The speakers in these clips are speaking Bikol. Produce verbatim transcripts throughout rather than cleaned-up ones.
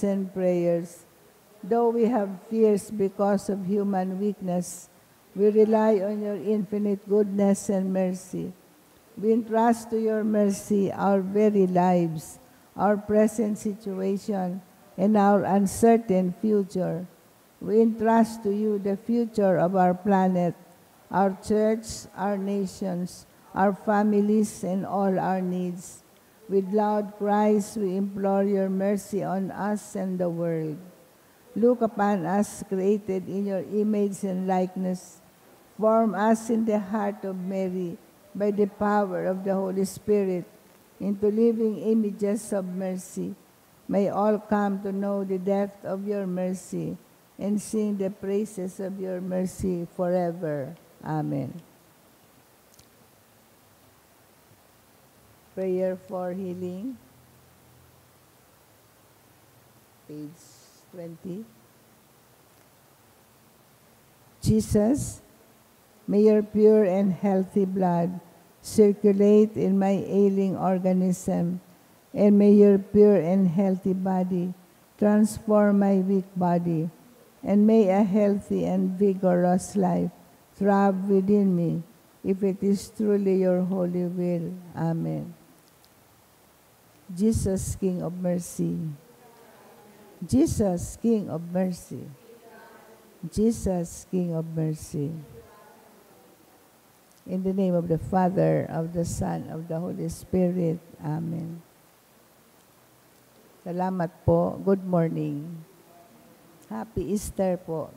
and prayers. Though we have fears because of human weakness, we rely on your infinite goodness and mercy. We entrust to your mercy our very lives, our present situation, and our uncertain future. We entrust to you the future of our planet, our church, our nations, our families, and all our needs. With loud cries, we implore your mercy on us and the world. Look upon us, created in your image and likeness. Form us in the heart of Mary by the power of the Holy Spirit into living images of mercy. May all come to know the depth of your mercy and sing the praises of your mercy forever. Amen. Prayer for healing. Page twenty. Jesus, may your pure and healthy blood circulate in my ailing organism, and may your pure and healthy body transform my weak body, and may a healthy and vigorous life thrive within me, if it is truly your holy will. Amen. Jesus, King of mercy. Jesus, King of mercy. Jesus, King of mercy. In the name of the Father, of the Son, of the Holy Spirit. Amen. Salamat po. Good morning. Happy Easter po.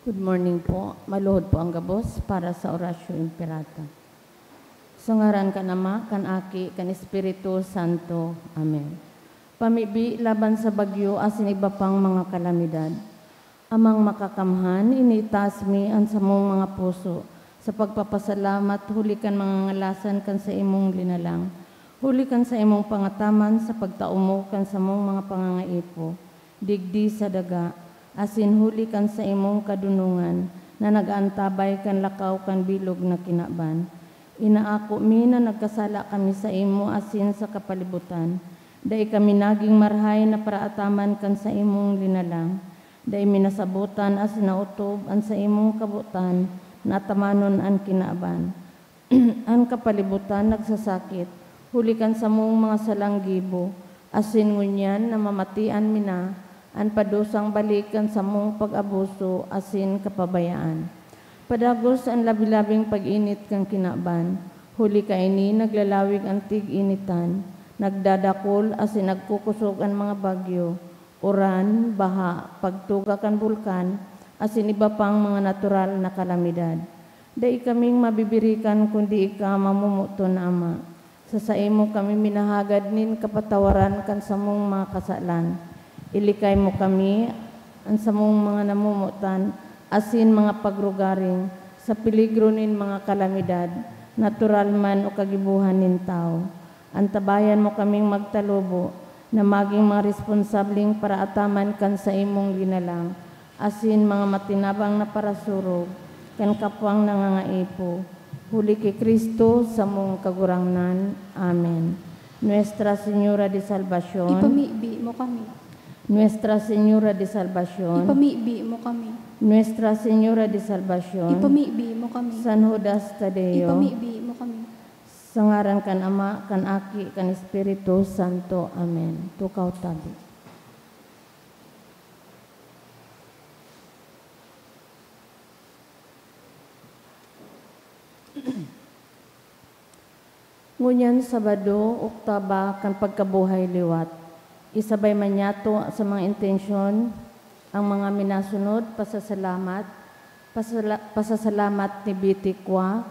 Good morning po. Maluhod po ang gabos para sa Oratio Imperata. Sa ngaran kan Ama, kan Aki, kan Espiritu Santo. Amen. Pamibi laban sa bagyo asin iba pang mga kalamidad. Amang Makakamhan, iniitaas mi an samong mga puso sa pagpapasalamat huli kan mga ngalasan kan saimong linalang, huli kan saimong pangataman sa pagtao mo kan samong mga pangangaipo digdi sa daga, asin huli kan saimong kadunongan na nag-aantabay kan lakaw kan bilog na kinaban. Inaako mi na nagkasala kami saimo asin sa kapalibutan. Dai kami nagin marahay na paraataman kan saimong linalang. Dai mi nasabotan asin naotob an saimong kabotan na atamanon an kinaban, an kapalibutan nagsasakit, huli kan samong mga salang gibo, asin ngunyan namamatian mi na an padusang balik kan samong pag-abuso asin kapabayaan. Padagos an labi-labing pag-init kan kinaban, huli kaini naglalawig an tig-initan, nagdadakul asin nagkukosog an mga bagyo, uran, baha, pagtuga kan bulkan, asin iba pang mga natural na kalamidad. Dai kaming mabibirikan kundi ika mamomoton, Ama. Sa saimo kami minahagad nin kapatawaran kan samong mga kasalan. Ilikay mo kami, an samong mga namomotan, asin mga pagrugaring, sa peligro nin mga kalamidad, natural man o kagibohan nin tawo. Antabayan mo kaming magtalubo na magin mga responsableng paraataman kan saimong linalang, asin mga matinabang na parasurog kan kapwang nangangaipo, huli ki Cristo samong Kagurangnan. Amen. Nuestra Señora de Salvacion. Ipamibi mo kami. Nuestra Señora de Salvacion. Ipamibi mo kami. Nuestra Señora de Salvacion. Ipamibi mo kami. San Judas Tadeo. Ipamibi mo kami. Sa ngaran kan Ama, kan Aki, kan Espiritu Santo. Amen. Tukaw tabi. Ngunyan, Sabado, Oktaba kan pagkabuhay liwat. Isabay man niyato sa mga intensyon ang mga minasunod: pasasalamat, pasala-, pasasalamat ni Biti Kwa,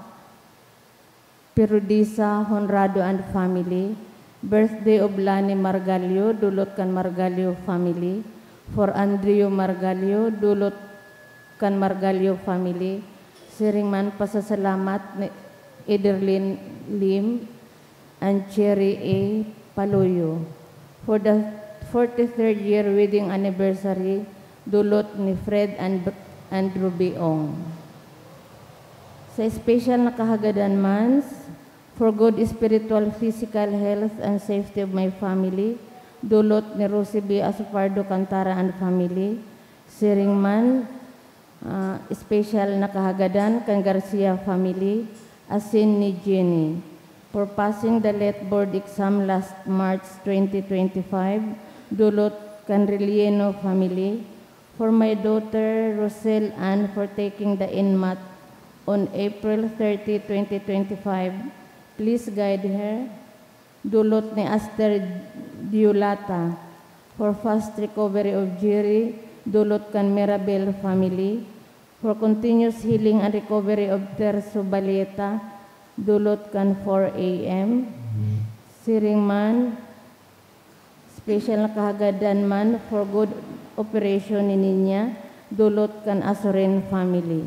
Pirudisa Honrado and family, birthday of Lani Margallo, dulot kan Margallo family, for Andrew Margallo, dulot kan Margallo family, siring man pasasalamat ni Ederlyn Lim and Cherry A Paloyo, for the forty-third year wedding anniversary, dulot ni Fred and, and Ruby Ong. Sa espesyal na kahagadan man, for good spiritual, physical health and safety of my family, dulot ni Rosie B Asopardo Cantara and family, siring man, ah, espesyal na kahagadan kan Garcia family, asin ni Jenny, for passing the let board exam last March twenty twenty-five, dulot kan Relieno family, for my daughter Rosel Ann for taking the NMAT on April thirty, twenty twenty-five, please guide her, dulot ni Aster Diolata, for fast recovery of Jerry, dulot kan Mirabel family, for continuous healing and recovery of Terso Balieta, dulot kan four A M, siring man, special na kahagadan man for good operation ni Ninya, dulot kan Asorin family.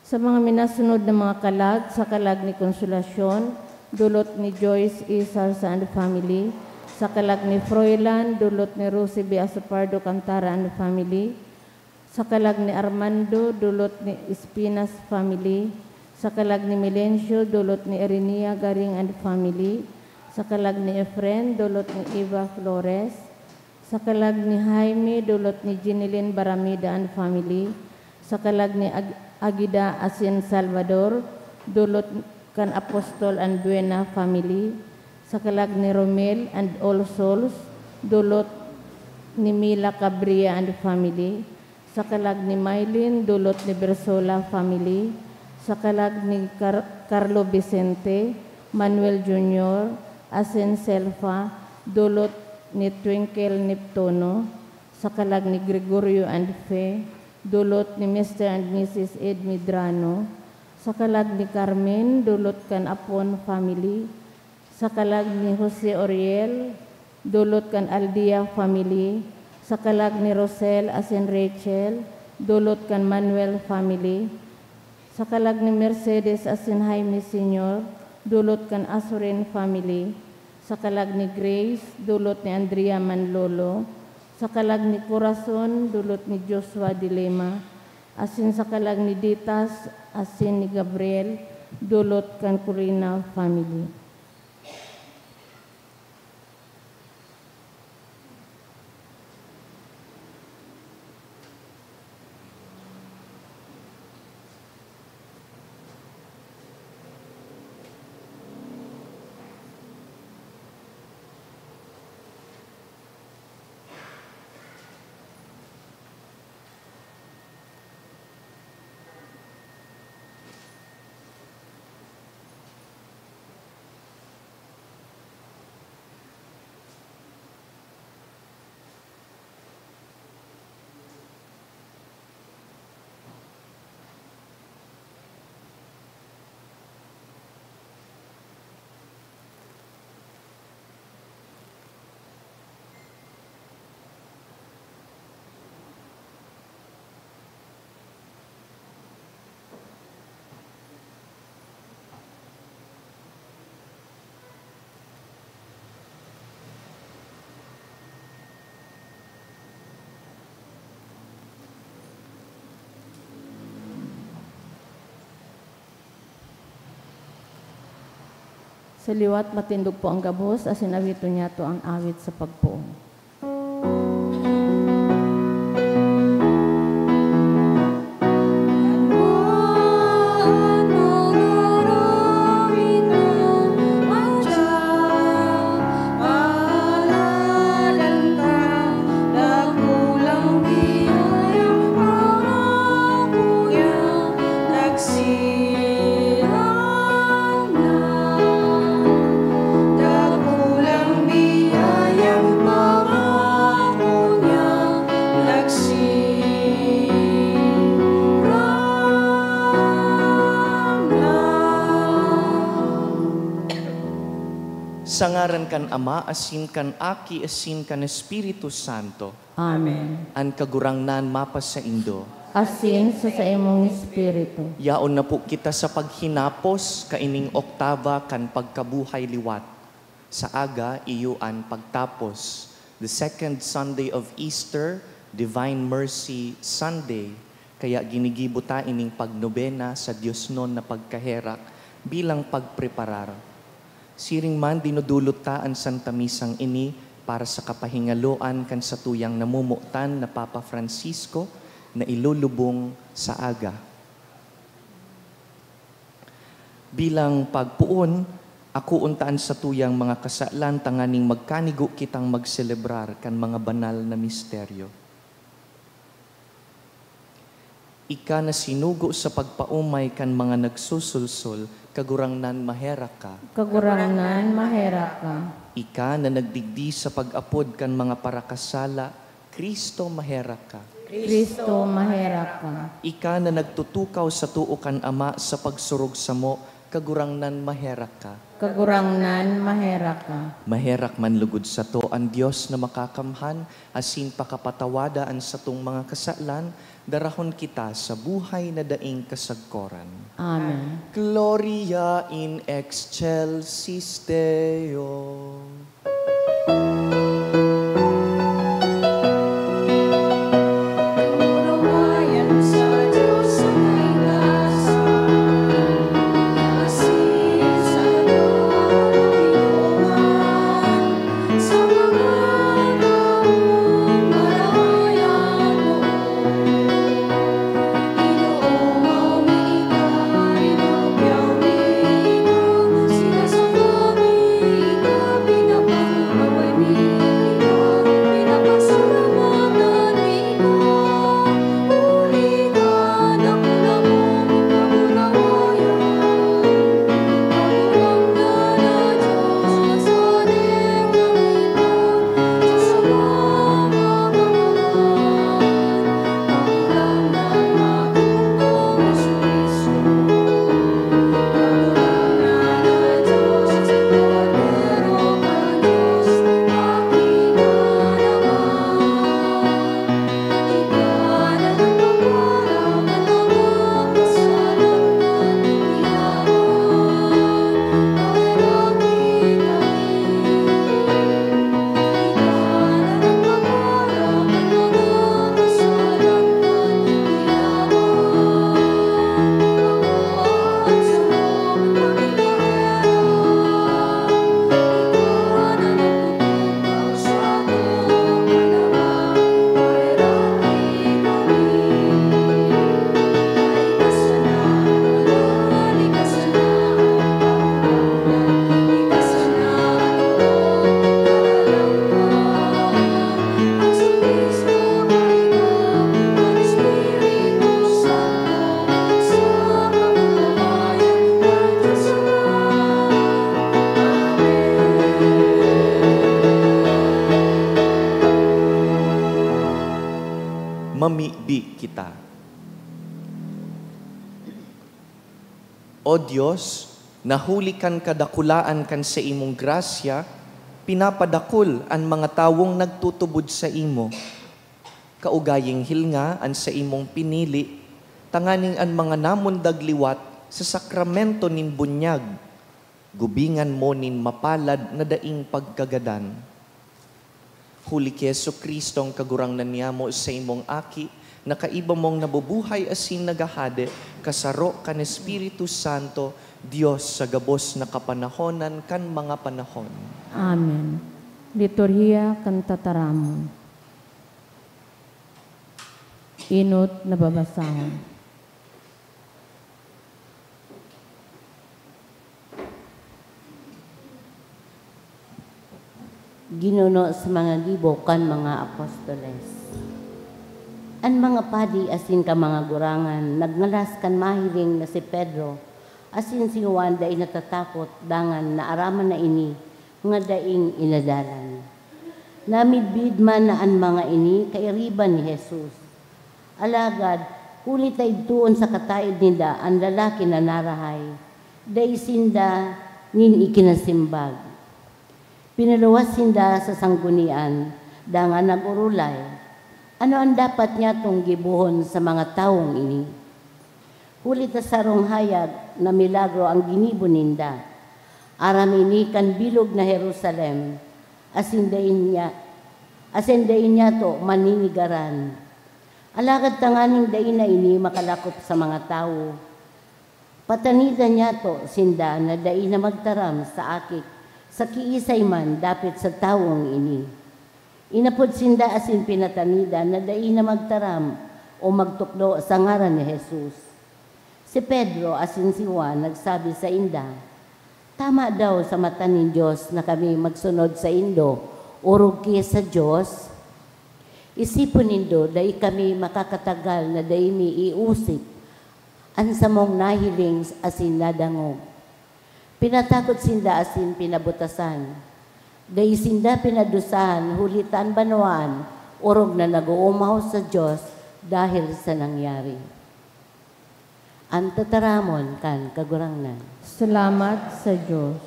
Sa mga minasunod na mga kalag, sa kalag ni Consolacion, dulot ni Joyce E Sarsa and family, sa kalag ni Froilan, dulot ni Rosie B Asopardo Cantara and family, sa kalag ni Armando, dulot ni Espinas family, sa kalag ni Melencio, dulot ni Erenia Garing and family, sa kalag ni Efren, dulot ni Eva Flores, sa kalag ni Jaime, dulot ni Jinilin Baramida and family, sa kalag ni Ag-, Agida asin Salvador, dulot kan Apostol and Buena family, sa kalag ni Romel and All Souls, dulot ni Mila Cabria and family, sa kalag ni Mylene, dulot ni Bersola family, sa kalag ni Car-, Carlo Vicente, Manuel Junior, asin Selfa, dulot ni Twinkle Neptuno, sa kalag ni Gregorio and Fe, dulot ni Mister and Missus Ed Medrano, sa kalag ni Carmen, dulot kan Apon family, sa kalag ni Jose Oriel, dulot kan Aldia family, sa kalag ni Rosel asin Rachel, dulot kan Manuel family, sa kalag ni Mercedes asin Jaime Senior, dulot kan Azurin family, sa kalag ni Grace, dulot ni Andrea Manlolo, sa kalag ni Corazon, dulot ni Joshua Dilema, asin sa kalag ni Ditas asin ni Gabriel, dulot kan Corina family. Sa liwat, matindog po ang gabos, asin awiton niyato an awit sa pagpoon. Dakulang biyayang pangako niya, nagsirang na. Sa ngaran kan Ama, asin kan Aki, asin kan Espiritu Santo. Amen. An Kagurangnan mapasaindo. Asin sa saimong espiritu. Yaon na po kita sa paghinapos kaining oktaba kan pagkabuhay liwat. Sa aga, iyo an pagtapos. The second Sunday of Easter, Divine Mercy Sunday. Kaya ginigibo ta ining pagnobena sa diosnon na pagkaherak bilang pagpreparar. Siring man, dinudulot ta an Santa Misang ini para sa kapahingaloan kan satuyang namomotan na Papa Francisco na ilulubong sa aga. Bilang pagpoon, akoon ta an satuyang mga kasalan tanganing magkanigo kitang magselebrar kan mga banal na misteryo. Ika na sinugo sa pagpaomay kan mga nagsusulsol, Kagurangnan, maherak ka. Kagurangnan, maherak ka. Ika na nagdigdi sa pag-apod kan mga parakasala, Cristo, maherak ka. Cristo, maherak ka. Ika na nagtutukaw sa too kan Ama sa pagsurog samo, Kagurangnan, maherak ka. Kagurangnan, maherak ka. Maherak man lugod sato an Dios na makakamhan, asin pakapatawada an satong mga kasalan, darahon kita sa buhay na daing kasagkoran. Amen. Gloria in excelsis Deo. Mamibi kita. O Dios, na huli kan kadakulaan kan saimong grasya, pinapadakul an mga tawong nagtutubod saimo. Kaugaying hilnga an saimong pinili, tanganing an mga namundag liwat sa sakramento nin bunyag, gubingan mo nin mapalad na daing pagkagadan. Huli ki Jesu-Cristong Kagurangnan niyamo, saimong Aki, na kaiba mong nabubuhay asin naghahade, kasaro kan Espiritu Santo, Dios sa gabos na kapanahonan kan mga panahon. Amen. Liturhiya kan Tataramon. Enot na babasahon. Ginuno sa mga gibo kan mga apostoles. An mga padi asin kan mga gurangan nagngalas kan mahiling na si Pedro asin si Juan dai natatakot, dangan naaraman na ini nga daing inadalan. Namidbid man na an mga ini kairiba ni Jesus. Alagad, huli ta idtoon sa kataed ninda an lalaki na narahay, dai sinda nin ikinasimbag. Pinaluwas sinda sa sanggunian, dangan nag-orolay, "Ano an dapat nyatong gibohon sa mga tawong ini? Huli ta sarong hayag na milagro an ginibo ninda. Aram ini kan bilog na Jerusalem, asin dai niya, asin dai nyato maninigaran. Alagad tanganing dai na ini makalakop sa mga tawo, patanidan nyato sinda na dai na magtaram sa aki sa kiisay man dapit sa tawong ini." Inapod sinda asin pinatanidan na dai na magtaram o magtukdo sa ngaran ni Jesus. Si Pedro asin si Juan nagsabi sainda, "Tama daw sa mata nin Dios na kami magsunod saindo orog ki sa Dios? Isipon nindo, dai kami makakatagal na dai mi iosip an samong nahiling asin nadangog." Pinatakot sinda asin pinabutasan. Dai sinda pinadusahan huli ta an banwaan orog na nag-oomaw sa Dios dahil sa nangyari. An Tataramon kan Kagurangnan. Salamat sa Dios.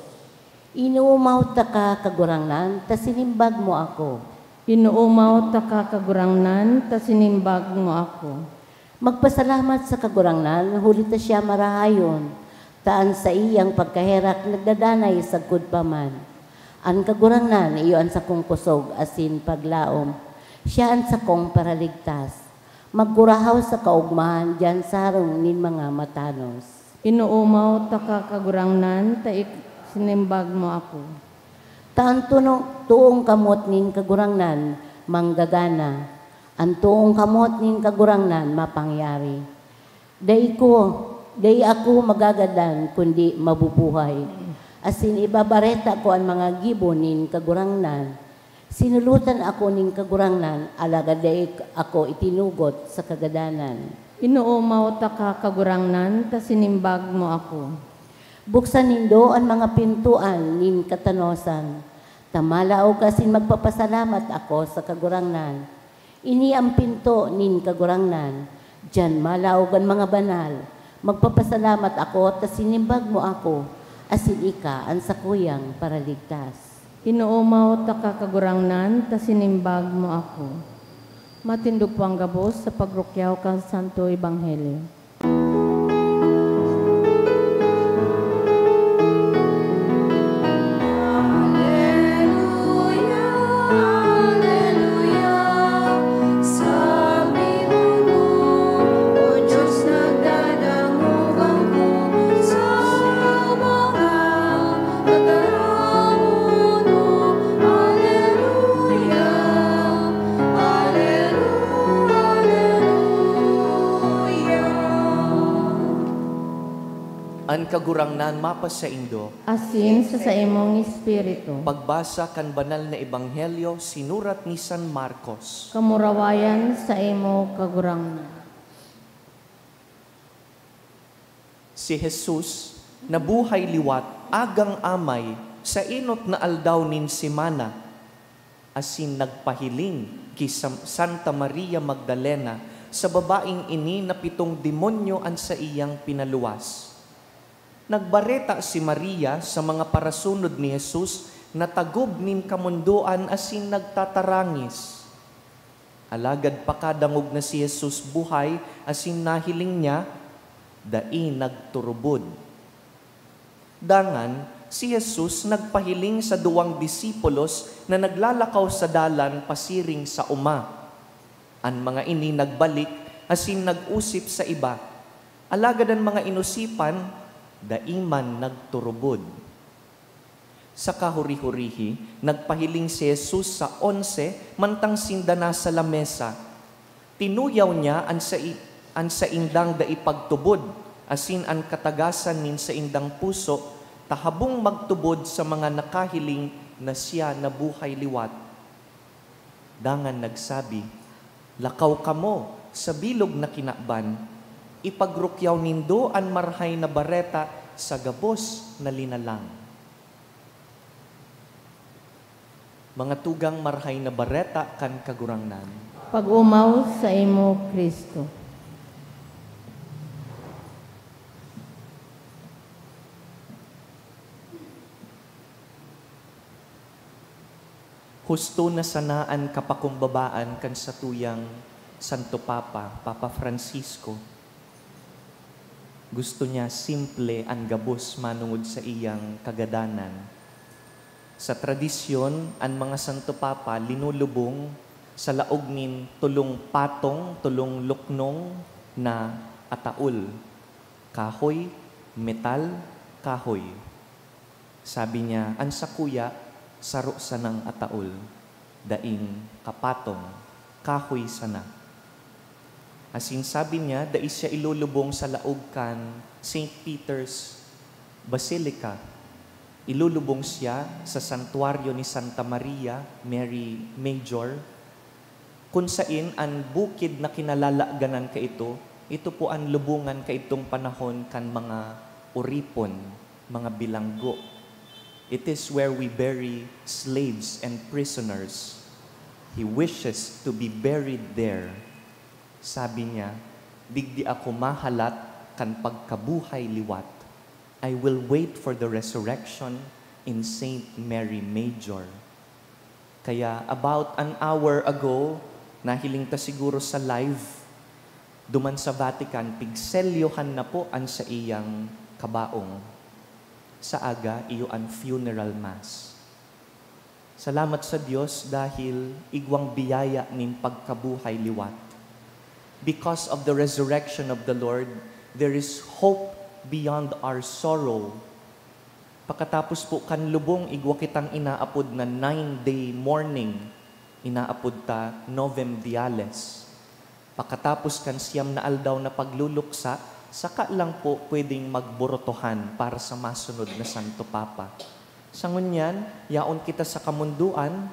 Inoomaw taka, Kagurangnan, ta sinimbag mo ako. Inoomaw taka, Kagurangnan, ta sinimbag mo ako. Magpasalamat sa Kagurangnan, huli ta siya marahayon, ta an saiyang pagkaherak nagdadanay sagkod pa man. An Kagurangnan iyo an sakong kusog asin paglaom, siya an sakong paraligtas. Magkurahaw sa kaogmahan diyan sa harong nin mga matanos. Inoomaw taka, Kagurangnan, ta ik-, sinimbag mo ako. Ta an tuno-, toong kamot nin Kagurangnan manggagana, an toong kamot nin Kagurangnan mapangyari. Dai ko, dai ako magagadan, kundi mabubuhay, asin ibabareta ko an mga gibo nin Kagurangnan. Sinulotan ako nin Kagurangnan, alagad dai ako itinugot sa kagadanan. Inoomaw taka, Kagurangnan, ta sinimbag mo ako. Buksan nindo an mga pintoan nin katanosan, ta malaog asin magpapasalamat ako sa Kagurangnan. Ini an pinto nin Kagurangnan, diyan malaog an mga banal. Magpapasalamat ako ta sinimbag mo ako, asin ika an sakuyang Paraligtas. Inoomaw taka, Kagurangnan, ta sinimbag mo ako. Matindog po ang gabos sa pagrukyaw kan Santo Ebanghelyo. Aleluya, aleluya, sabi mo, O Diyos, nagdadangog ako sa mga tataramon mo. Aleluya, aleluya, aleluya. An Kagurangnan mapasaindo. Asin sa saimong espiritu. Pagbasa kan Banal na Ebanghelyo sinurat ni San Marcos. Kamurawayan saimo, Kagurangnan. Si Jesus nabuhay liwat agang amay sa enot na aldaw nin semana. asin nagpahiling ki Sam-, Santa Maria Magdalena sa babaeng ini na pitong demonyo an saiyang pinaluwas. Nagbareta si Maria sa mga parasunod ni Jesus na tagob nin kamondoan asin nagtatarangis. Alagad pakadangog na si Jesus buhay asin nahiling niya, dai nagturubod. Dangan, si Jesus nagpahiling sa duwang disipulos na naglalakaw sa dalan pasiring sa oma. An mga ini nagbalik asin nag-osip sa iba, alagad an mga inosipan dai man nagturubod. Sa kahuri-hurihi, nagpahiling si Jesus sa onse mantang sinda nasa lamesa. Tinuyaw niya an sai-, an saindang dai pagtubod, asin an katagasan nin saindang puso, ta habong magtubod sa mga nakahiling na siya nabuhay liwat. Dangan nagsabi, "Lakaw kamo sa bilog na kinaban, ipagrukyaw nindo an Marahay na Bareta sa gabos na linalang." Mga tugang Marahay na Bareta kan Kagurangnan. Pag-omaw saimo, Cristo. Husto na sana an kapakumbabaan kan satuyang Santo Papa, Papa Francisco. Gusto niya simple an gabos manongod sa iyang kagadanan. Sa tradisyon, an mga Santo Papa linulubong sa laog nin tolong patong, tolong luknong na ataol. Kahoy, metal, kahoy. Sabi niya, an sakuya, saro sanang ataol, daing kapatong, kahoy sana. Asin sabi niya, dai siya ilulubong sa laog kan Saint Peter's Basilica. Ilulubong siya sa santuaryo ni Santa Maria, Mary Major, kun sain an bukid na kinalalaganan kaito, ito po an lubongan kaidtong panahon kan mga oripon, mga bilanggo. It is where we bury slaves and prisoners. He wishes to be buried there. Sabi niya, "Digdi ako mahalat kan pagkabuhay liwat. I will wait for the resurrection in Saint Mary Major." Kaya, about an hour ago, nahiling ta siguro sa live, duman sa Vatican, pigselyohan na po an saiyang kabaong. Sa aga, iyo an funeral mass. Salamat sa Dios dahil igwang biyaya nin pagkabuhay liwat. Because of the resurrection of the Lord, there is hope beyond our sorrow. Pakatapos po kan lubong, igwa kitang inaapod na nine-day mourning. Inaapod ta Novem Diales. Pakatapos kan siyam na aldaw na pagluluksa, saka lang po pwedeng magborotohan para sa masunod na Santo Papa. Sa ngunyan, yaon kita sa kamundoan,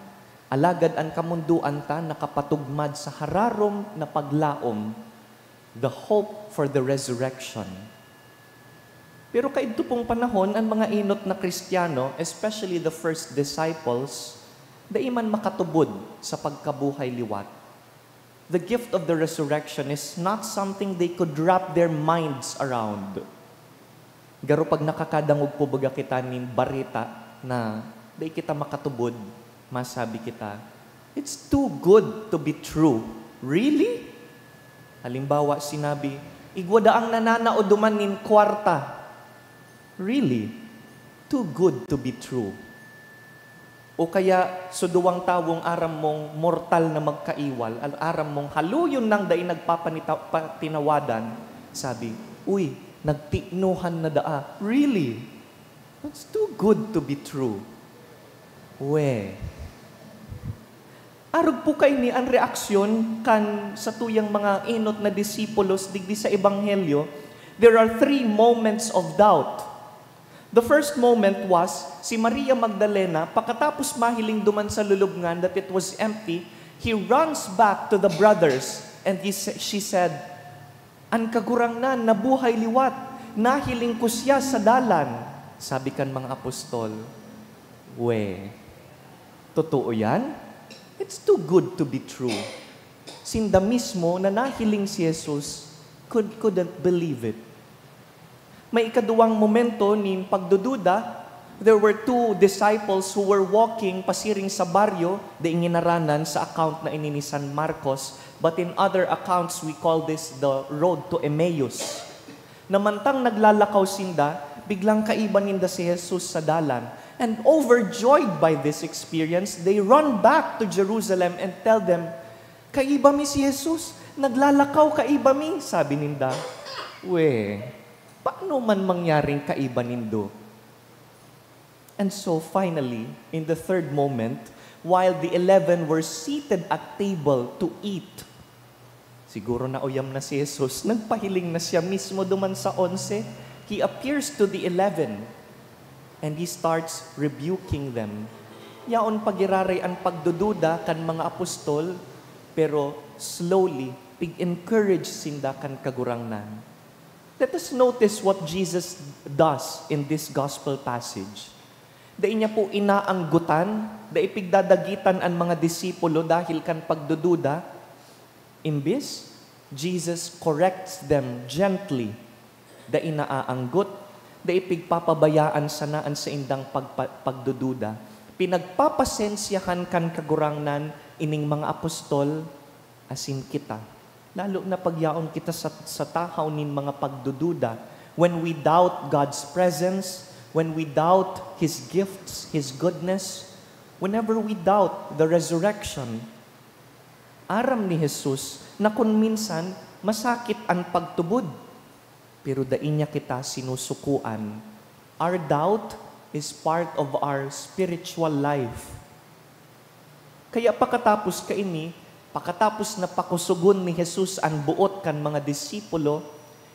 alagad an kamundoan ta nakapatugmad sa hararom na paglaom, the hope for the resurrection. Pero kaidto pong panahon, an mga enot na Kristiyano, especially the first disciples, dai man makatubod sa pagkabuhay liwat. The gift of the resurrection is not something they could wrap their minds around. Garo pag nakakadangog po baga kita nin bareta na dai kita makatubod, masabi kita, "It's too good to be true." Really? Halimbawa, sinabi, "Igwa daang nananao duman nin kwarta." Really? Too good to be true. O kaya, so duwang tawong aram mong mortal na magkaiwal, al-, aram mong haluyon nang dai nagpapanita-, pa-, tinawadan, sabi, "Uy, nagtinuhan na daa." Really? That's too good to be true. We. Arog po kaini an reaksyon kan satuyang mga enot na disipulos digdi sa Ebanghelyo. There are three moments of doubt. The first moment was, si Maria Magdalena, pakatapos mahiling duman sa lulubngan that it was empty, he runs back to the brothers and he sa-, she said, "An Kagurangnan nabuhay liwat, nahiling ko siya sa dalan," sabi kan mga apostol. We, totoo yan? It's too good to be true. Sinda mismo na nahiling si Jesus could, couldn't believe it. May ikaduwang momento nin pagdududa. There were two disciples who were walking pasiring sa baryo, dai nginaranan sa account na ini ni San Marcos, but in other accounts, we call this the road to Emmaus. Na mantang naglalakaw sinda, biglang kaiba ninda si Jesus sa dalan. And overjoyed by this experience, they run back to Jerusalem and tell them, "Kaiba mi si Jesus, naglalakaw kaiba mi," sabi ninda. "We, paano man mangyaring kaiba nindo?" And so finally, in the third moment, while the eleven were seated at table to eat, siguro nauyam na si Jesus, nagpahiling na siya mismo duman sa onse. He appears to the eleven and he starts rebuking them. Yaon pa giraray an pagdududa kan mga apostol, pero slowly, pig-encourage sinda kan Kagurangnan. Let us notice what Jesus does in this gospel passage. Dai niya po inaanggotan, dai pigdadagitan an mga disipulo dahil kan pagdududa. Imbis, Jesus corrects them gently. Dai naaanggot, dai pigpapabayaan sana an saindang pagpa-, pagdududa. Pinagpapasensyahan kan Kagurangnan ining mga apostol asin kita. Lalo na pag yaon kita sa, sa tahaw nin mga pagdududa. When we doubt God's presence, when we doubt His gifts, His goodness, whenever we doubt the resurrection, aram ni Jesus na kun minsan masakit an pagtubod, pero dai niya kita sinusukoan. Our doubt is part of our spiritual life. Kaya pakatapos kaini, pakatapos na pakusogon ni Jesus an boot kan mga disipulo,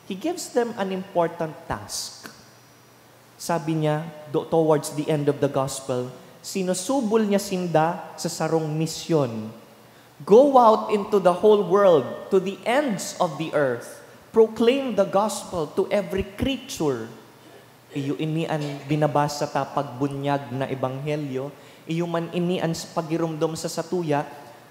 He gives them an important task. Sabi niya, do-, towards the end of the gospel, sinusubol niya sinda sa sarong misyon. "Go out into the whole world, to the ends of the earth. Proclaim the gospel to every creature." Iyo ini an binabasa ta pagbunyag na ebanghelyo. Iyo man ini an s-, pagiromdom sa satuya,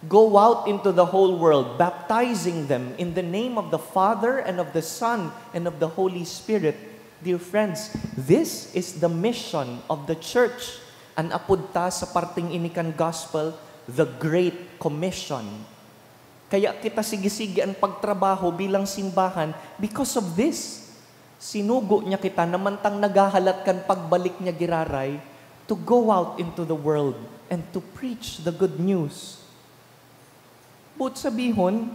"Go out into the whole world, baptizing them in the name of the Father and of the Son and of the Holy Spirit." Dear friends, this is the mission of the church. An apod ta sa parteng ini kan gospel, the Great Commission. Kaya kita sige-sige an pagtrabaho bilang simbahan because of this. Sinugo niya kita na mantang naghahalat kan pagbalik niya giraray, to go out into the world and to preach the good news. Boot sabihon,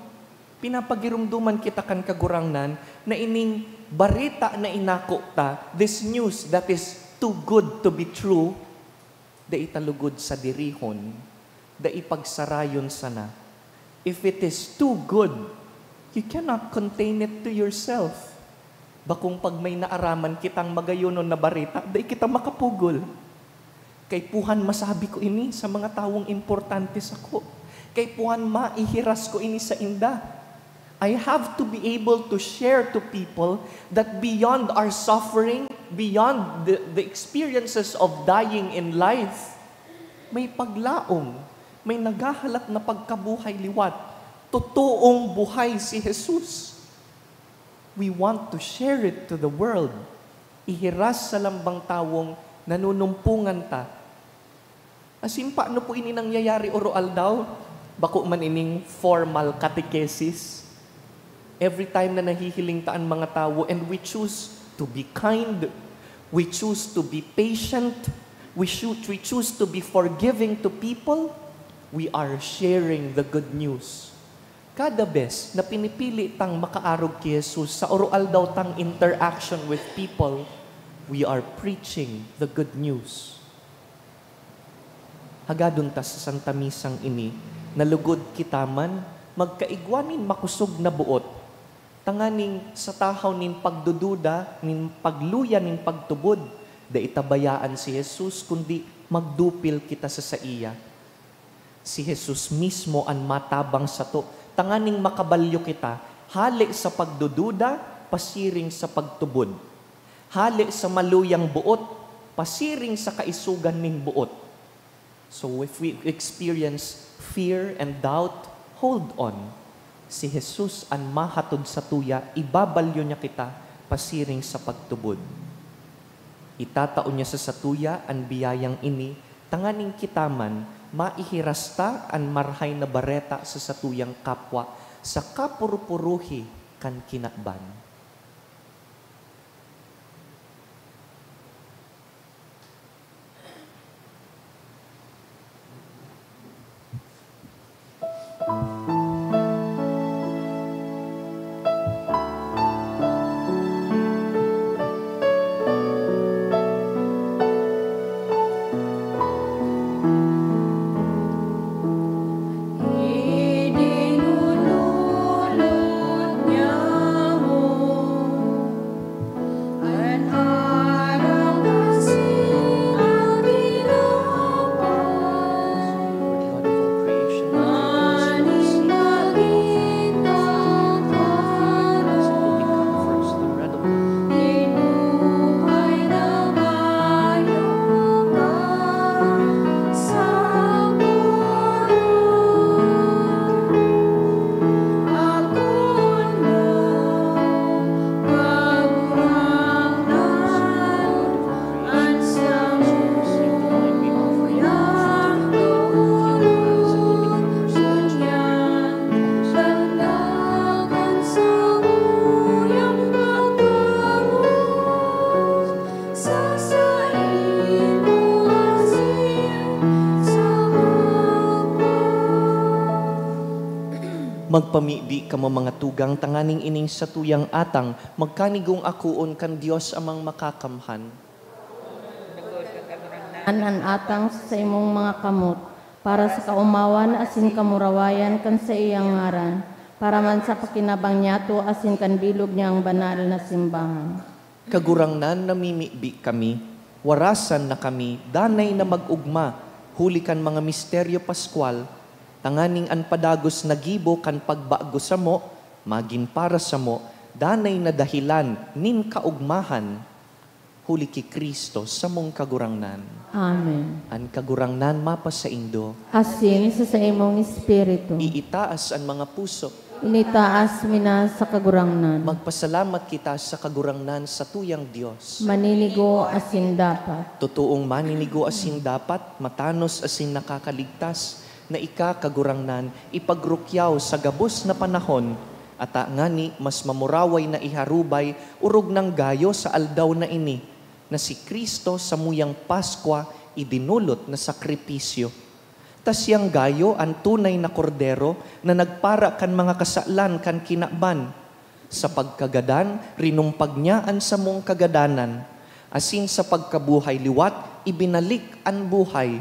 pinapagiromdoman kita kan Kagurangnan na ining bareta na inako ta, this news that is too good to be true, dai ta lugod sadirihon, dai pagsarayon sana. If it is too good, you cannot contain it to yourself. Bakong pag may naaraman kitang magayonon na bareta, dai kita makapugol. Kaipuhan masabi ko ini sa mga tawong importante sako. Kaipuhan maihiras ko ini sainda. I have to be able to share to people that beyond our suffering, beyond the, the experiences of dying in life, may paglaom, may naghahalat na pagkabuhay liwat. Totoong buhay si Jesus. We want to share it to the world. Ihiras sa lambang tawong nanunumpungan ta. Asin paano po ini nangyayari oro-aldaw? Bako man ining formal catechesis. Every time na nahihiling ta an mga tawo and we choose to be kind, we choose to be patient, we, should, we choose to be forgiving to people, we are sharing the good news. Kada bes na pinipili tang makaarog ki Jesus sa oro-aldaw tang interaction with people, we are preaching the good news. Hagadon ta sa Santa Misang ini na lugod kita man magkaigwa nin makosog na boot, tanganing sa tahaw nin pagdududa, nin pagluya nin pagtubod, dai ta bayaan si Jesus, kundi magdupil kita sa saiya. Si Jesus mismo an matabang sato, tanganing makabalyo kita hale sa pagdududa pasiring sa pagtubod, hale sa maluyang boot pasiring sa kaisogan nin boot. So if we experience fear and doubt, hold on. Si Jesus an mahatod satuya, ibabalyo niya kita pasiring sa pagtubod. Itatao niya sa satuya an biyayang ini, tanganing kita man maihiras ta an Marahay na Bareta sa satuyang kapwa sa kapurupuruhi kan kinaban. Magpamibi kamo, mga tugang, tanganing ining satuyang atang magkanigong akoon kan Dios Amang Makakamhan. An, an atang sa saimong mga kamot, para sa kaomawan asin kamurawayan kan saiyang ngaran, para man sa pakinabang niyato asin kan bilog niyang banal na simbahan. Kagurangnan, namimibi kami, warasan na kami, danay na mag-ogma, huli kan mga misteryo paskwal, tanganing an padagos na gibo kan pagbago samo magin para samo, danay na dahelan nin kaogmahan, huli ki Cristo, samong Kagurangnan. Amen. An Kagurangnan mapasaindo. Asin sa saimong espiritu. Iitaas an mga puso. Initaas mi na sa Kagurangnan. Magpasalamat kita sa Kagurangnan, satuyang Dios. Maninigo asin dapat. Totoong maninigo asin dapat, matanos asin nakakaligtas, na ika, Kagurangnan, ipagrukyaw sa gabos na panahon, ata ngani mas mamuraway na iharubay orog nang gayo sa aldaw na ini, na si Cristo samuyang Paskwa idinolot na sakripisyo. Ta siyang gayo an tunay na Kordero na nagpara kan mga kasalan kan kinaban. Sa pagkagadan, rinumpag niya an samong kagadanan, asin sa pagkabuhay liwat, ibinalik an buhay.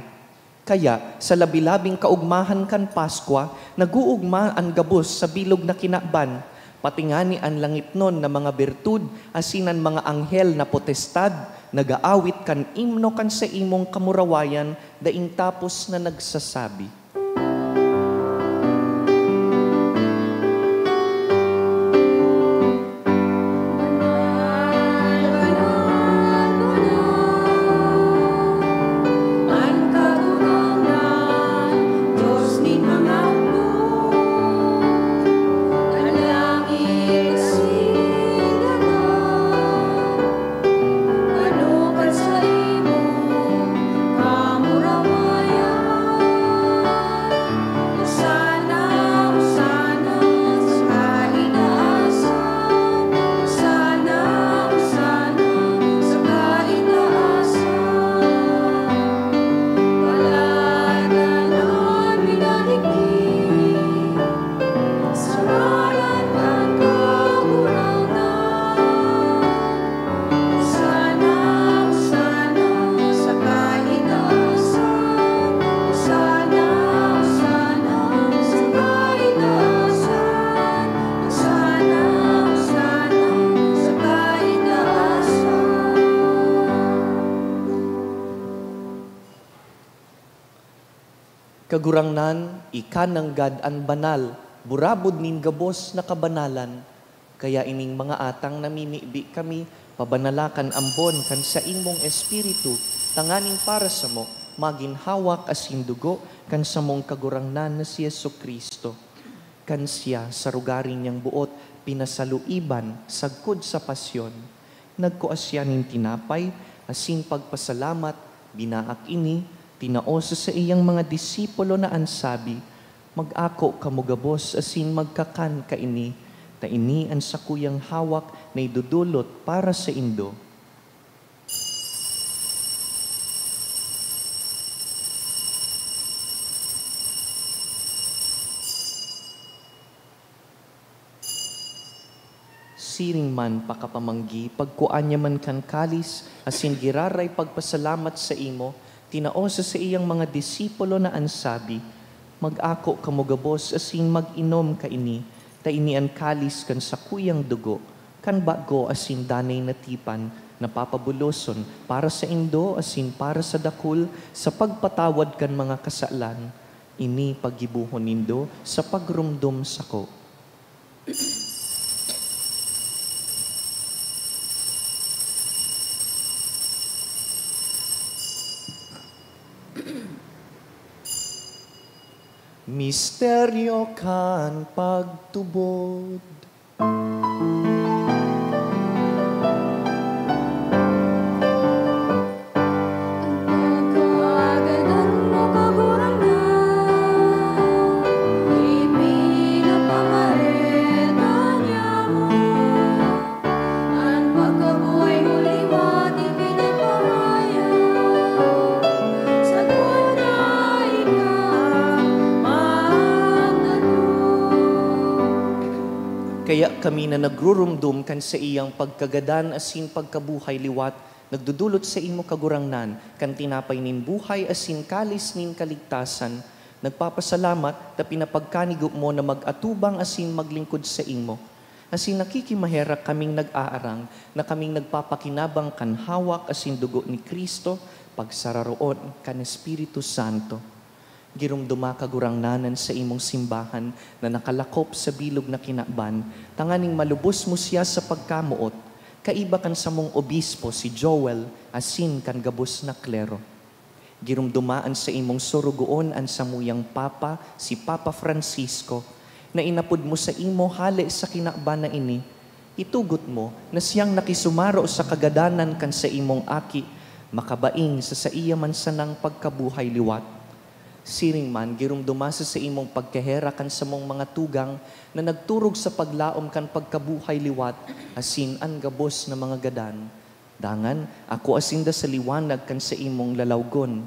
Kaya, sa labi-labing kaogmahan kan Paskwa, nag-oogma an gabos sa bilog na kinaban, pati ngani an langitnon na mga birtud asin an mga anghel na potestad nag-aawit kan imno kan saimong kamurawayan, daing tapos na nagsasabi. Kagurangnan, ika nanggad an banal, burabod nin gabos na kabanalan. Kaya ining mga atang namimibi kami, pabanala kan ambon kan saimong Espiritu, tanganing para samo, Magin hawak asin dugo kan samong Kagurangnan na si Jesu-Cristo. Kan siya sa rogaring niyang boot pinasaluiban sagkod sa pasyon, nagkua siya nin tinapay asin pagpasalamat, binaak ini, tinao sa saiyang mga disipulo na an sabi, "Mag-ako kamo gabos asin magkakan kaini, ta ini an sakuyang hawak na idodolot para saindo." Siring man pakapamanggi, pagkua niya man kan kalis, asin giraray pagpasalamat saimo, tinao sa saiyang mga disipulo na an sabi, "Mag-ako kamo gabos asin mag-inom kaini, ta ini an kalis kan sakuyang dugo, kan bago asin danay na tipan, na papabuloson para saindo asin para sa dakul sa pagpatawad kan mga kasalan. Ini paggibohon nindo sa pagromdom sako." Misteryo kan pagtubod. Ang pagkagadan mo, Kagurangnan, ipinapamareta niamo. An pagkabuhay mo liwat ipinapahayag, sagkod na ika magdaduma. Kaya kami na nagrurumdom kan saiyang pagkagadan asin pagkabuhay liwat, nagdodolot saimo, Kagurangnan, kan tinapay nin buhay asin kalis nin kaligtasan, nagpapasalamat ta pinapagkanigo mo na mag-atubang asin maglingkod saimo. Asin nakikimaherak kaming nag-aarang na kaming nagpapakinabang kan hawak asin dugo ni Cristo, pagsararoon kan Espiritu Santo. Giromdoma, Kagurangnan, an saimong simbahan na nakalakop sa bilog na kinaban, tanganing malubos mo siya sa pagkamoot, kaiba kan samong obispo si Joel asin kan gabos na klero. Giromdoma an saimong sorogoon, an samuyang Papa, si Papa Francisco, na inapod mo saimo hale sa kinaban na ini. Itugot mo na siyang nakisumaro sa kagadanan kan saimong Aki, makabaing sa saiya man sanang pagkabuhay liwat. Siring man, giromdoma sa saimong pagkaherak an samong mga tugang na nagturog sa paglaom kan pagkabuhay liwat asin an gabos na mga gadan. Dangan, akoa sinda sa liwanag kan saimong lalawgon.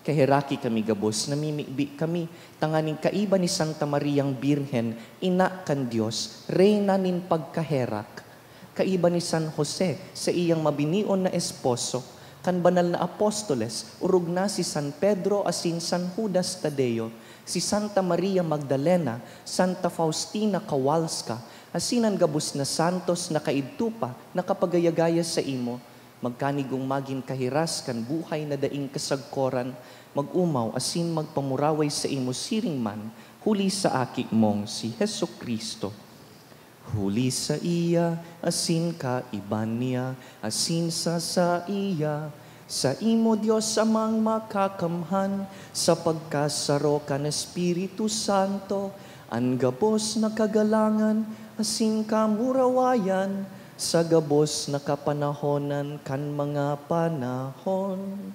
Kaheraki kami gabos, namimibi kami, tanganing kaiba ni Santa Mariang Birhen, Ina kan Dios, Reyna nin pagkaherak, kaiba ni San Jose, saiyang mabinion na esposo, kan banal na apostoles, orog na si San Pedro asin San Judas Tadeo, si Santa Maria Magdalena, Santa Faustina Kowalska, asin an gabos na santos na kaidto pa nakapagaya-gaya saimo, magkanigong magin kahiras kan buhay na daing kasagkoran, mag-omaw asin magpamuraway saimo siring man, huli sa Aki mong si Jesu-Cristo. Huli saiya, asin kaiba niya, asin sa saiya, saimo, Dios Amang Makakamhan, sa pagkasaro kan Espiritu Santo, an gabos na kagalangan asin kamurawayan, sa gabos na kapanahonan kan mga panahon.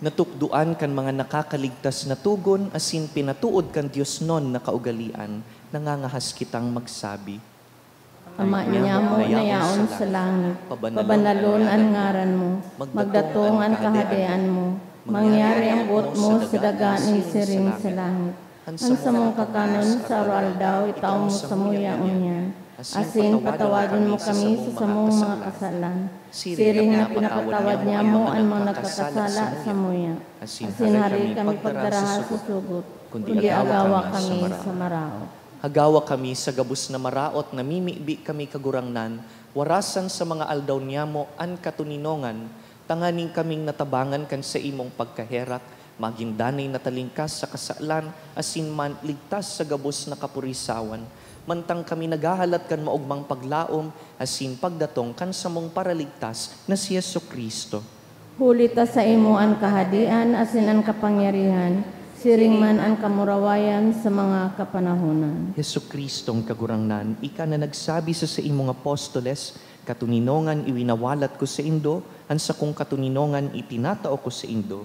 Natukdoan kan mga nakakaligtas na togon asin pinatood kan diosnon na kaugalean, nangangahas kitang magsabi, Ama niamo na yaon sa langit, pabanalon an ngaran mo, magdatong an kahadean mo, mangyari an boot mo sa daga nin siring sa langit. An samong kakanon sa aroaldaw, itao mo samuya ngunyan. Asin patawadon mo kami sa samong mga kasalan, siring na pinapatawad niamo an mga nagkakasala samuya. Asin hari kami pagdaraha sa sugot, kundi agawa kami sa maraot. Hagawa kami sa gabos na maraot, namimibi kami, Kagurangnan, warasan sa mga aldaw niyamo an katoninongan, tanganing kaming natabangan kan saimong pagkaherak, magin danay na talingkas sa kasalan, asin man ligtas sa gabos na kapurisawan, mantang kami naghahalat kan maogmang paglaom asin pagdatong kan samong Paraligtas na si Jesu-Cristo. Huli ta saimo an kahadian asin an kapangyarihan, siring man an kamurawayan sa mga kapanahonan. Jesu-Cristong Kagurangnan, ika na nagsabi sa saimong apostoles, "Katoninongan iwinawalat ko saindo, an sakong katoninongan itinatao ko saindo."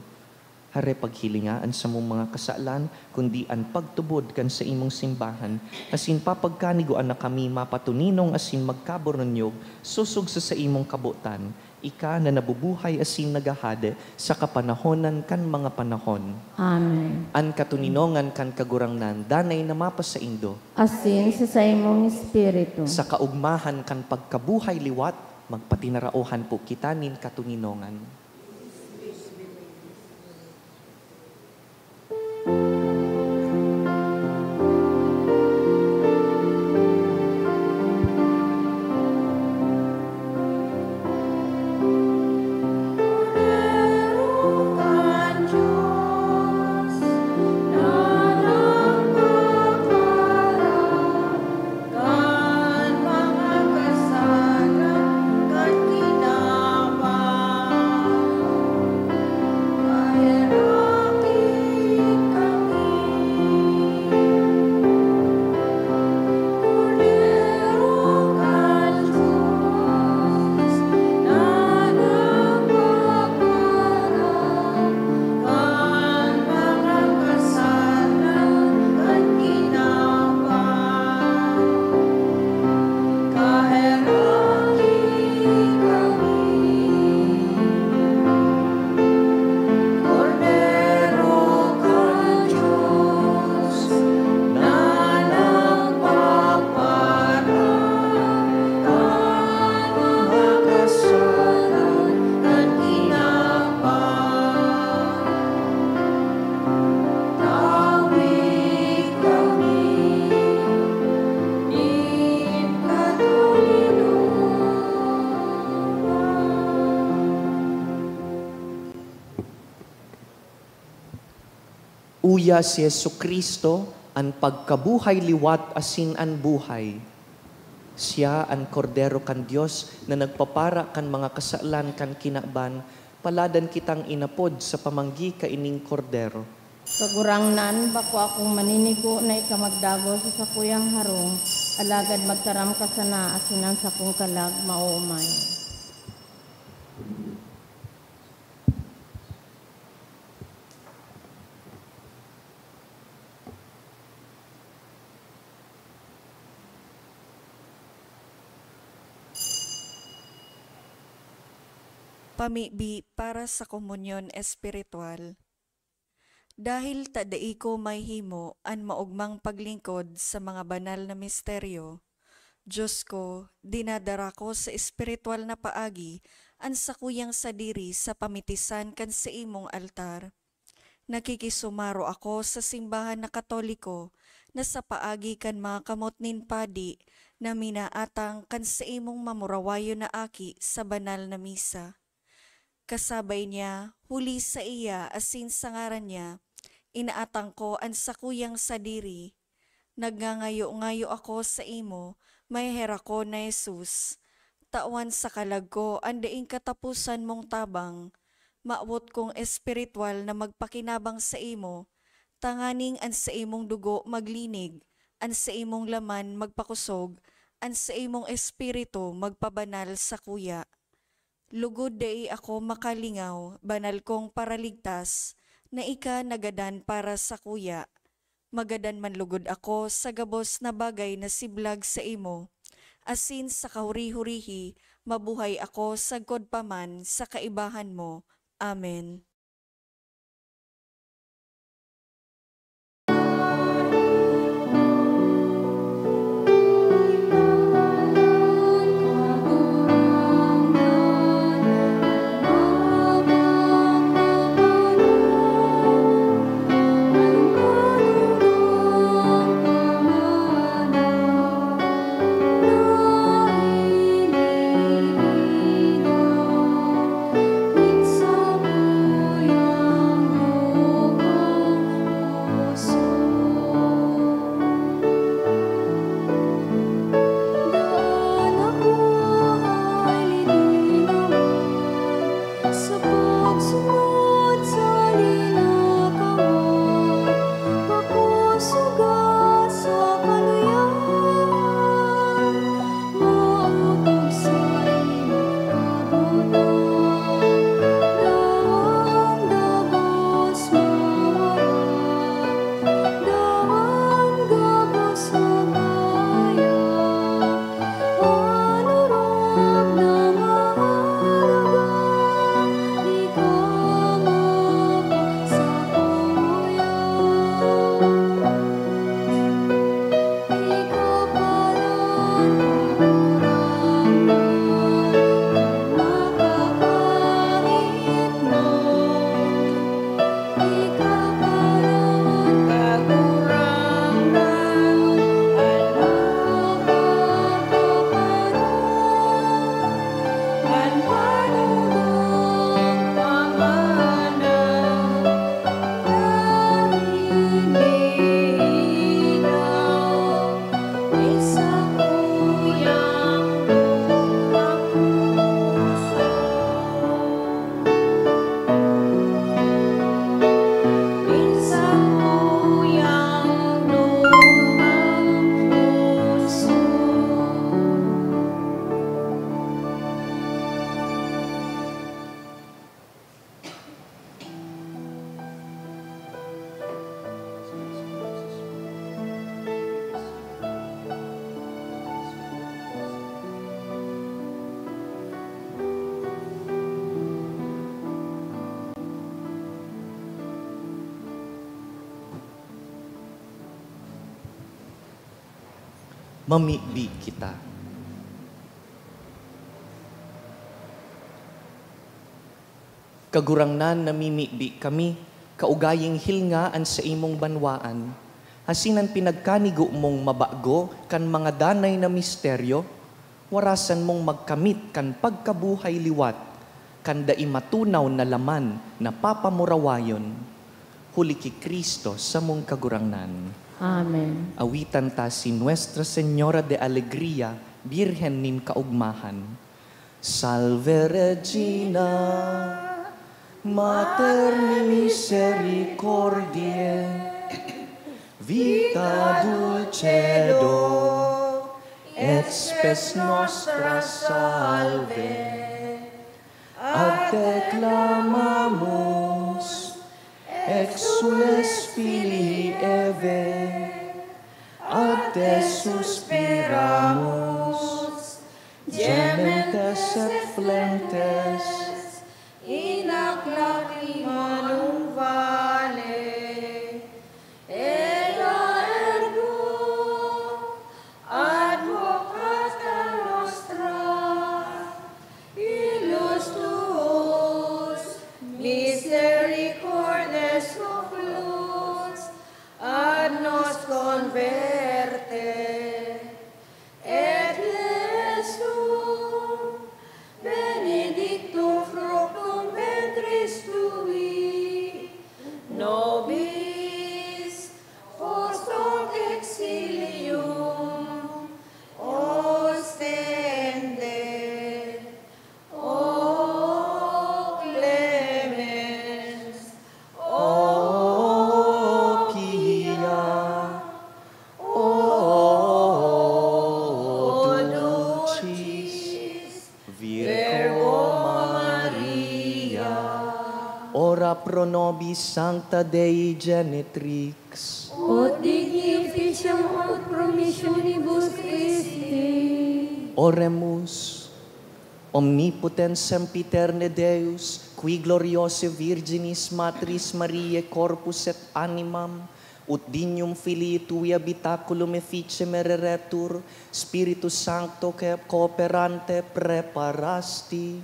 Hare paghilinga an samong mga kasalan, kundi an pagtubod kan saimong simbahan, asin papagkanigoan na kami mapatoninong asin magkaboronyog sosog sa saimong kabotan, ika na nabubuhay asin naghahade sa kapanahonan kan mga panahon. Amen. An katoninongan kan Kagurangnan danay na mapasaindo. Asin sa saimong espiritu. Sa kaogmahan kan pagkabuhay liwat, magpatinaraohan po kita nin katoninongan. Kan mga kasalan kan kinaban, kaheraki kami. Kordero kan Dios na nagpapara kan mga kasalan kan kinaban, kaheraki kami. Kordero kan Dios na nagpapara kan mga kasalan kan kinaban. Tawi kami nin katoninongan. Uya si Jesu-Cristo, an pagkabuhay liwat asin an buhay. Siya an Kordero kan Dios na nagpapara kan mga kasalan kan kinaban. Paladan kitang inapod sa pamanggi kaining Kordero. Kagurangnan, bako akong maninigo na ika magdagos sa sakuyang harong, alagad magtaram ka sana asin an sakong kalag maoomay. Pamibi para sa komunyon espiritual. Dahil ta dai ko mahihimo an maogmang paglingkod sa mga banal na misteryo, Diyos ko, dinadara ko sa espiritual na paagi an sakuyang sadiri sa pamitisan kan saimong altar. Nakikisumaro ako sa simbahan na Katoliko na sa paagi kan mga kamot nin padi na minaatang kan saimong mamurawayon na aki sa banal na misa. Kasabay niya, huli saiya asin sa ngaran niya, inaatang ko an sakuyang sadiri. Nagngangayo-ngayo ako saimo, maheherakon na Jesus. Tawan sa kalag ko an daing kataposan mong tabang. Mawot kong espiritual na magpakinabang saimo, tanganing an saimong dugo maglinig, an saimong laman magpakosog, an saimong espiritu magpabanal sakuya. Lugod dai ako makalingaw, banal kong Paraligtas, na ika nagadan para sakuya. Magadan man lugod ako sa gabos na bagay na siblag saimo, asin sa kahuri-hurihi mabuhay ako sagkod pa man sa kaibahan mo. Amen. Mamibi kita. Kagurangnan, namimibi kami, kaugaying hilnga an saimong banwaan, asin an pinagkanigo mong mabago kan mga danay na misteryo, warasan mong magkamit kan pagkabuhay liwat, kan dai matunaw na laman na papamurawayon, huli ki Cristo samong Kagurangnan. Amen. Awitan ta si Nuestra Señora de Alegria, Birhen nin Kaugmahan. Salve Regina, Mater Misericordiae, Vita Dulcedo, et Spes Nostra Salve. Ad te clamamus, exsules filii Eve, ad te suspiramus, gementes et flentes in lacrimanum vale. Ella ergo advocata nostra, ilus tuus misericordes oculos ad nos converte. Et Iesus, benedictum fructum ventris tui, nobis post hoc exilium ostende. O clemens, o pia, o dulcis Virgo Maria. Ora pro nobis, Sancta Dei Genetrix. Ut digni officium ut promissionibus Christi. Oremus. Omnipotens sempiterne Deus, qui gloriose Virginis Matris Mariae corpus et animam, ut dignum filii tui habitaculum efficie mereretur, Spiritu Sancto que cooperante preparasti,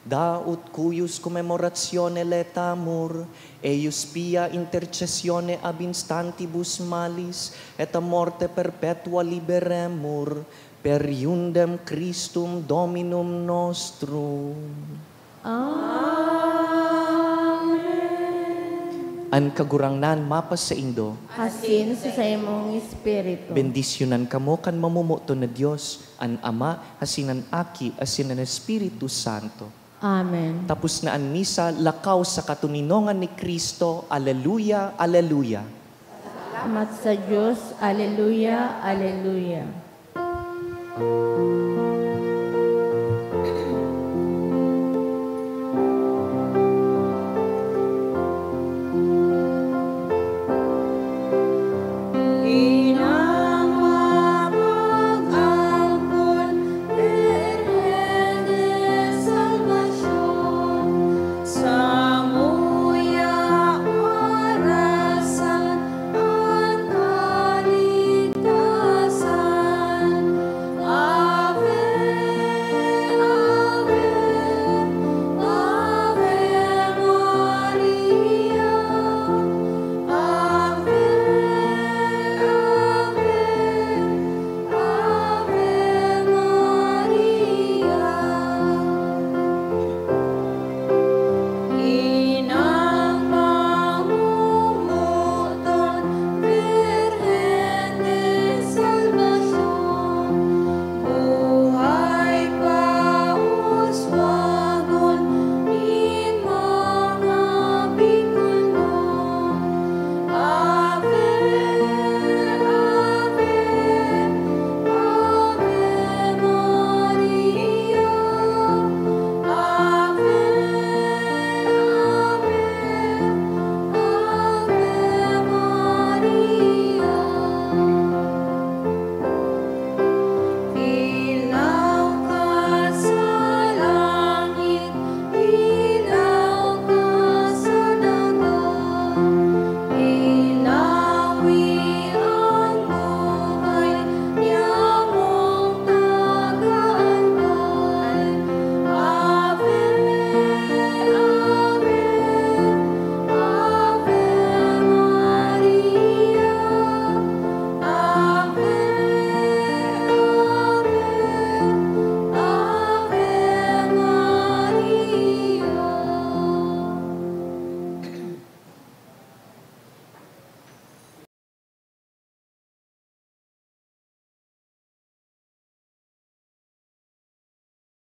da ut cuius commemoratione laetamur, eius pia intercessione ab instantibus malis et a morte perpetua liberemur, per iundem Christum Dominum nostrum. Amen. An Kagurangnan mapasaindo. Asin sa saimong espiritu. Bendisyonan kamo kan mamomoton na Dios, an Ama, asin an Aki, asin an Espiritu Santo. Amen. Tapos na an misa, lakaw sa katoninongan ni Cristo. Aleluya, aleluya. Salamat sa Dios. Aleluya, aleluya.